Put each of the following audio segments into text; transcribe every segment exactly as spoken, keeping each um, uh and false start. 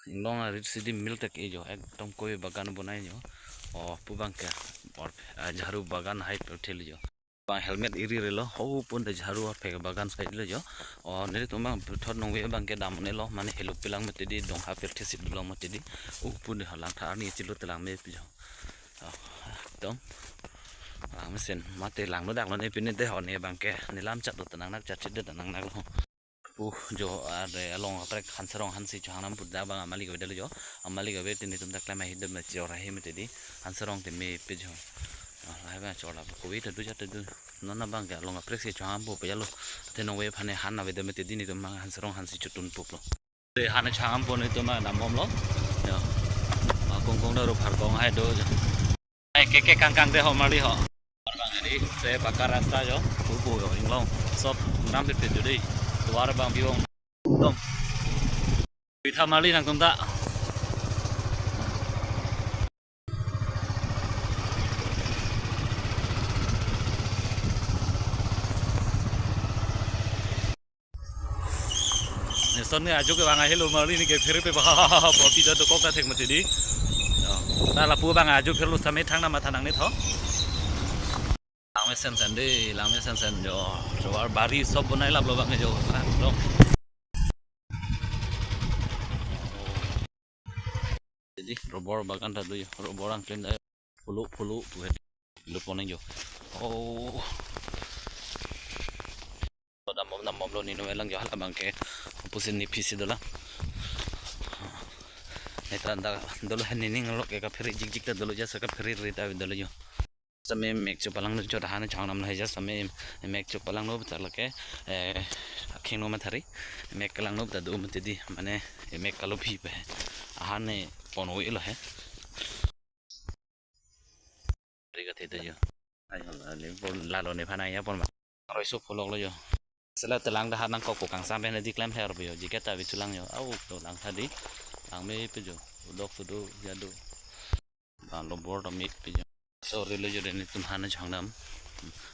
Inglong arit sidi mil tek e jo, ekdom kove bagan bonai jo. O pu abang ke, or, ah, jharu bagan hai pe thil jo. Bang helmet iri relo, ho pun de jharu aphe bagan side lo jo. O nelitum abang puthot nongve abang ke dam-un-elo, mane helo pilang mati di, dongha pirthe si dolo mati di. O pu de halang thar ni chilo telang me pi jo. O, ekdom. Lang mesen mate langno daklo ne pine te ho ne abang ke. Ne lam chat do tenang nak chat chit de tenang nak lo. Pu jo, ah, de along kaprek Hansarong Hansi chohang nam pu dak abang amalik ave dolo jo. Amalik ave te netum dak klem ahi dam chor ahi mati di. Hansarong te me pe jo. Ah, lahai abang chor la kove ta do jat ta do. Non abang ke along kaprek si chohang pu pe jalo. Te nongve aphan ne han ave dam mati di netum abang Hansarong Hansi chotun pup lo. Te han chohang pu netum abang dam bomlo. Ya. Ah, kong kong da ru phar kong hai do jo. Ai ke ke kang kang de ho marli ho. Abang adi se paka rasta jo. Pu pu jo inglong. Sob gram pit pit jo dei. Tovar abang biong. Dong. Pitha marli nangtum ta. Neson ne ajo ke bang ahelo marli ne ke phere pe ba, boti do kok ta thek mati di. Ya. Ta lapu abang ajo pherlo same thang na matha nangne tho. Lang mesen sen de, lang mesen sen jo. Tovar bari sob bonai lap lo abang jo. Dong. Jadi rubber bagan ta do jo, rubber angklin da. Pulu pulu pu het. Lut poneng jo. Oh. Dam bom dam bom lo nino elang jo hala abang ke. Pusin ni phisi dolang. Neta anda dolo hen nining lo ke kaphere jik jik ta dolo jasa kaphere ri ta dolo jo. Same mek cho palang lo jo, tahan chohang nam lo hai jasa me mek cho palang lo ta lake. Eh, akhing no mathari. Mek kalang lo ta do mati di mane mek kalo phi pe. Ahan ne pon oi lo he. Ri ka theta jo. Ai hala le pon lalo ne phana ya pon ma. Roi so pholok lo jo. Sela telang dah nang kok kok kangsam pen di klem her jo. Jike ta vi chulang jo. Au to lang tha di. Lang me pe jo. Udok sudu ya do. Bang lo bor to me pe jo. So ri lo jo de netum han chohang nam.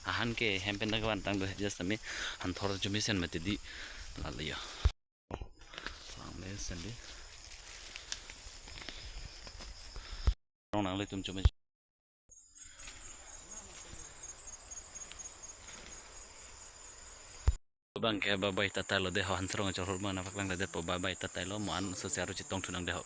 Ahan ke hem pen da van tang do just me han thor chu mesen mati di. Lalo jo. Lang mesen di. Rong nang le tum chome. Abang ke bye bye tata lo de ho, Hansarong chorhor abang na paklang de po bye bye tata lo, mo an so siaro chitong thunang de ho.